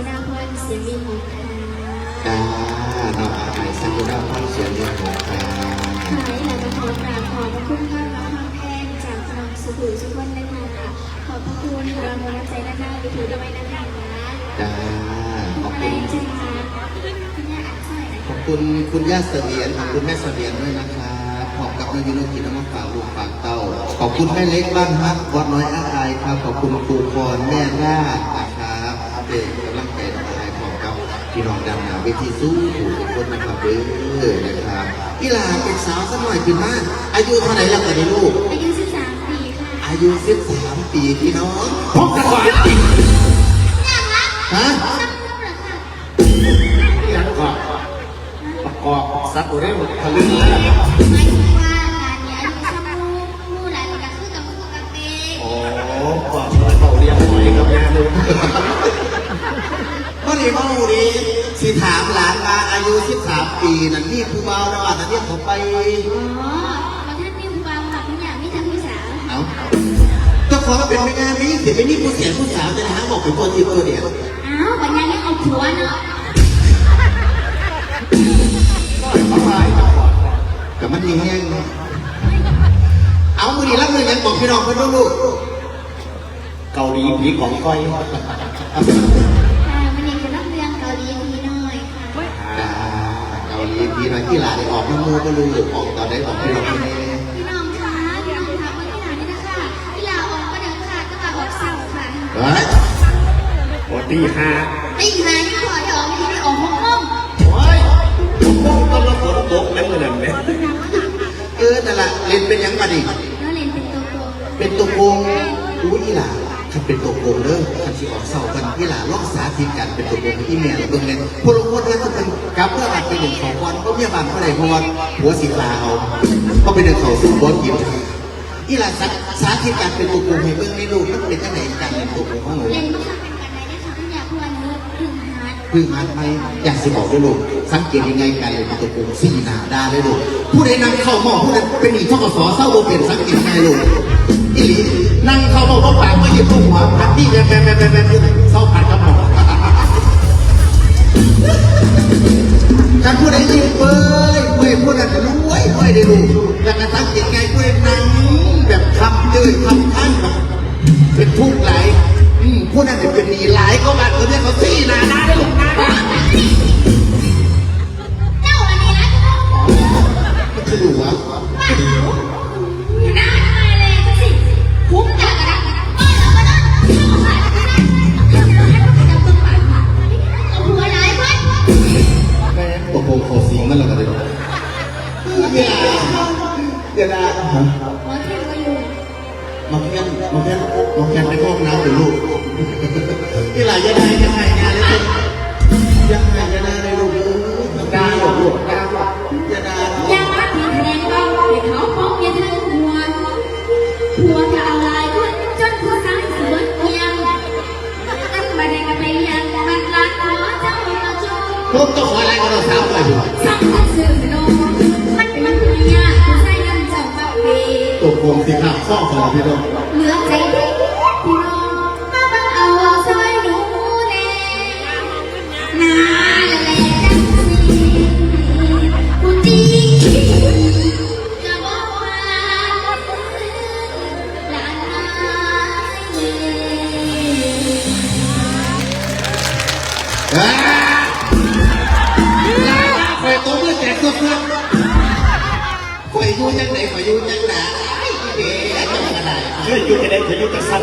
ນາພອນ ສຽງວິຫົກ ຄ່ະ. ຈ້າ ນ້ອງອາຍ ສັກກຸນາພອນ ສຽງວິຫົກ ຄ່ະ. ຄ່ະ ແລ້ວກໍຂໍກາບຂອບພະຄຸນຄຳຮັກຄຳແພງຈາກພີ່ນ້ອງສູ່ຜູ້ສູ່ຄົນເລີຍຄ່ະ. ຂອບພະຄຸນທີ່ວ່າມີນ້ຳໃຈນຳເຮົາຢູ່ທຸກວັຍນະຄະ. ຈ້າ ຂອບຄຸນ ຂອບຄຸນ ຄຸນຍ່າສະຫວຽນ ຂອບຄຸນແມ່ສະຫວຽນດ້ວຍນະຄະ. ພ້ອມກັບເງິນຢູ່ເງິນກິນເອົາມາຝາກລູກຝາກເຕົ້າ. ຂອບຄຸນແມ່ເລັກບ້ານຮັກ ບອດນ້ອຍອາອາຍຄັບ. ຂອບຄຸນຄູຄອນ ແມ່ລາດນະຄັບ ເປັນກຳລັງໃຈໃຫ້ ພ້ອມກັບພີ່ນ້ອງດ້ານໜ້າເວທີສູ່ຜູ້ທຸກຄົນນະຄັບເດີ ນະຄັບ. ອີ່ຫຼ້າເປັນສາວສັກໜ້ອຍຂຶ້ນມາ ອາຍຸເທົ່າໃດແລ້ວກະນີ້ລູກ? ອາຍຸສິບສາມປີຄ່ະ. ອາຍຸສິບສາມປີ ພີ່ນ້ອງ. ພວກກະບາດ ຫຍັງລະ? ຮະ? ຫຍັງລະຄະ? ອີ່ຫຍັງເກາະ? ປະກອບສັບເລັບທະລຶ່ງເດີ. ໝາຍເຖິງວ່າຫຼານນີ້ອາຍຸສ່ຳໝູ່ ໝູ່ຫຼານນີ້ກະຄືກັບໝູ່ກັບເປ. ອໍ ບອກໜ້ອຍເວົ້າລຽບໜ້ອຍກັບແມ່ລູກ. ບໍ່ໄດ້ເວົ້າເດ້ ຊິຖາມຫຼານວ່າອາຍຸສິບສາມປີນັ້ນ ມີຜູ້ບ່າວແລ້ວວ່າ ນັ້ນເດ ເຂົາໄປ. ອໍ ບໍ່ທັນມີຜູ້ບ່າວ ບໍ່ເປັນຫຍັງ ມີແຕ່ຜູ້ສາວ. ເອົ້າ ເຈົ້າຂອງເປັນແມ່ງານ ມີສິໄປມີຜູ້ແສນຜູ້ສາວ ແຕ່ຫາເວົ້າໄປທົ່ວທິດທົ່ວແດນ. ອ້າວ ບັດຍາມນີ້ເອົາຜົວເນາະ. ກະມັນແຮງເນາະ. ເອົາ ມື້ນີ້ລຳເລື່ອງຫຍັງ ບອກພີ່ນ້ອງເພິ່ນດູລູກ. ເກົາຫຼີຜີຂອງຂ້ອຍ. ອ່າ ມື້ນີ້ກະລຳເລື່ອງເກົາຫຼີຜີນ້ອຍຄ່ະ. ຈ້າ ເກົາຫຼີຜີນ້ອຍ ອີ່ຫຼ້າໄດ້ອອກນຳໝູ່ບໍ່ລູກ? ອອກຕອນໃດ ບອກພີ່ນ້ອງເພິ່ນແດ່. ພີ່ນ້ອງຄະ ພີ່ນ້ອງຄະ ເບິ່ງອີ່ຫຼ້ານີ້ນະຄະ. ອີ່ຫຼ້າອອກບໍ່ເດິກຄ່ະ ແຕ່ວ່າອອກເຊົ້າຄ່ະ. ເອີຍ ໂອ ຕີຫ້າ ຕີຫ້າຍັງພໍໄດ້ອອກ ນີ້ໄດ້ອອກຫົກໂມງ. ໂອ້ຍ ຫົກໂມງກຳລັງຝົນຕົກແມ່ນມື້ນັ້ນແໝ່. ເອີ ນັ້ນລະ ຫຼິ້ນເປັນຫຍັງບາດນີ້? ເຮົາຫຼິ້ນເປັນໂຕໂກງ. ເປັນໂຕໂກງ. ອຸ້ຍ ອີ່ຫຼ້າ ຄັນເປັນໂຕໂກງເດີ ຄັນຊິອອກເຊົ້າ ຄັນ ອີ່ຫຼ້າລອງສາທິດການເປັນໂຕໂກງໃຫ້ອີ່ແມ່ລາເບິ່ງແດ່. ຜູ້ລາງຄົນເພິ່ນກະເປັນ ກັບເມືອບ້ານໄປໜຶ້ງເຂົ້າກ່ອນ ບໍ່ເມືອບ້ານບໍ່ໄດ້ ເພາະວ່າຜົວຊິຂ້າເອົາ ເພາະໄປໜຶ້ງເຂົ້າສູ່ບໍ່ກິນ. ອີ່ຫຼ້າ ສາ ສາທິດການເປັນໂຕໂກງໃຫ້ເບິ່ງແດ່ລູກ ມັນເປັນຈັ່ງໃດການເປັນໂຕໂກງຂອງໜູ? ເປັນບໍ່ຄັກເປັນປານໃດເດີຄ່ະ ເພິ່ນຢາກ ເພາະວ່າໜູເພິ່ງຫັດ. ເພິ່ງຫັດໃໝ່ ຢາກຊິບອກເດີລູກ ສັງເກດງ່າຍໆ ການຫຼິ້ນໂຕໂກງ ຊີ້ໜ້າດ່າເດີລູກ. ຜູ້ໃດນັ່ງເຂົ້າໝໍ້ ຜູ້ນັ້ນເປັນໜີ້ ທກສ ເຊົາບໍ່ເປັນ ສັງເກດງ່າຍລູກ. ອີ່ຫຼີ ນັ່ງເຂົ້າໝໍ້ບໍ່ປາກ ບໍ່ຫຍິບບໍ່ຫົວ ພັດໜີ້ແບບໆໆ ເຊົາພັດກັບໝໍ້. ຄັນຜູ້ໃດຍິ້ມເປີຍໆ ຜູ້ນັ້ນລວຍໆ ເດີລູກ. ແລ້ວກະສັງເກດງ່າຍ ຜູ້ໃດນັ່ງແບບຄ້ຳເຈີຍ ຄ້ຳຄັນ ເປັນທຸກຫຼາຍ ອືມ ຜູ້ນັ້ນເປັນໜີ້ຫຼາຍກວ່າບາດ ເຂົາເອີ້ນວ່າຊີ້ໜ້າດ່າເດີລູກ. ເຈົ້າອັນນີ້ລະ ຄືຮູ້ວະ ໜ້າມາແລ້ວ ຈັ່ງຊີ້ ຜົມເຈົ້າກະດຳ ເອົາລະມານອນ ເຈົ້າມາເຮັດປະຈຳຕົວປານ ເອົາຜົວຫຼາຍເບິດ. ແມ່ນບໍ່ໂປງເຂົ້າສິງມັນລະກະເດ. ຢ່າ ຢ່າດ່າ ຮະ? ໝໍແຄນບໍ່ຢູ່. ໝໍແຄນ ໝໍແຄນ ໝໍແຄນໄປເຂົ້າຫ້ອງນ້ຳເດີລູກ. ອີ່ຫຼ້າຢ່າໄຫ້ ຢ່າໄຫ້ ຢ່າເລີຍ ຢ່າໄຫ້ ຢ່າດ່າເລີຍລູກເອີຍ. ດ່າລູກ ດ່າ ຢ່າດ່າ. ຢ່າມາຕີແຖນເວົ້າໃຫ້ເຂົາຟ້ອງເມຍເທິງຫົວ. ຜົວກະເອົາຫຼາຍຄົນ ຈົນຜູ້ຊາຍຊິເບິດກ່ຽງ. ອັນບາດໃດກະໄປລ້ຽງ ບັດຫຼານຂໍເຈົ້າມາຈົ່ງ. ພວກເຈົ້າຂໍຫຼາຍກວ່ານ້ອງສາວຂ້ອຍພຸ້ນ. ສັງສັນຊື່ນ້ອງ ມັນເປັນເລື່ອງຍາກ ຜູ້ຊາຍນຳເຈົ້າມາເປ. ຕົກລົງຊິຂາບຄໍ້ຂໍພີ່ນ້ອງ. ເຫຼືອໃຈເດີພີ່ນ້ອງ ມາເບິ່ງເອົາຊ່ອຍໜູແດ່. ໜ້າລະແລຈັ່ງຊີ້ ຜູ້ຕິງກະບໍ່ຜ່ານ. ຫຼານນາຍເອີຍ ເອີ ຫຼານນາຍ ຂ້ອຍຕົບມືແຕກເຄືອກ. ຂ້ອຍຢູ່ຈັ່ງໃດ ຂ້ອຍຢູ່ຈັ່ງໃດ ອີເດ ເຈົ້າກະໄດ້. ເອີ ຢູ່ຈັ່ງໃດ ຂ້ອຍຢູ່ຈັ່ງຊັ້ນ.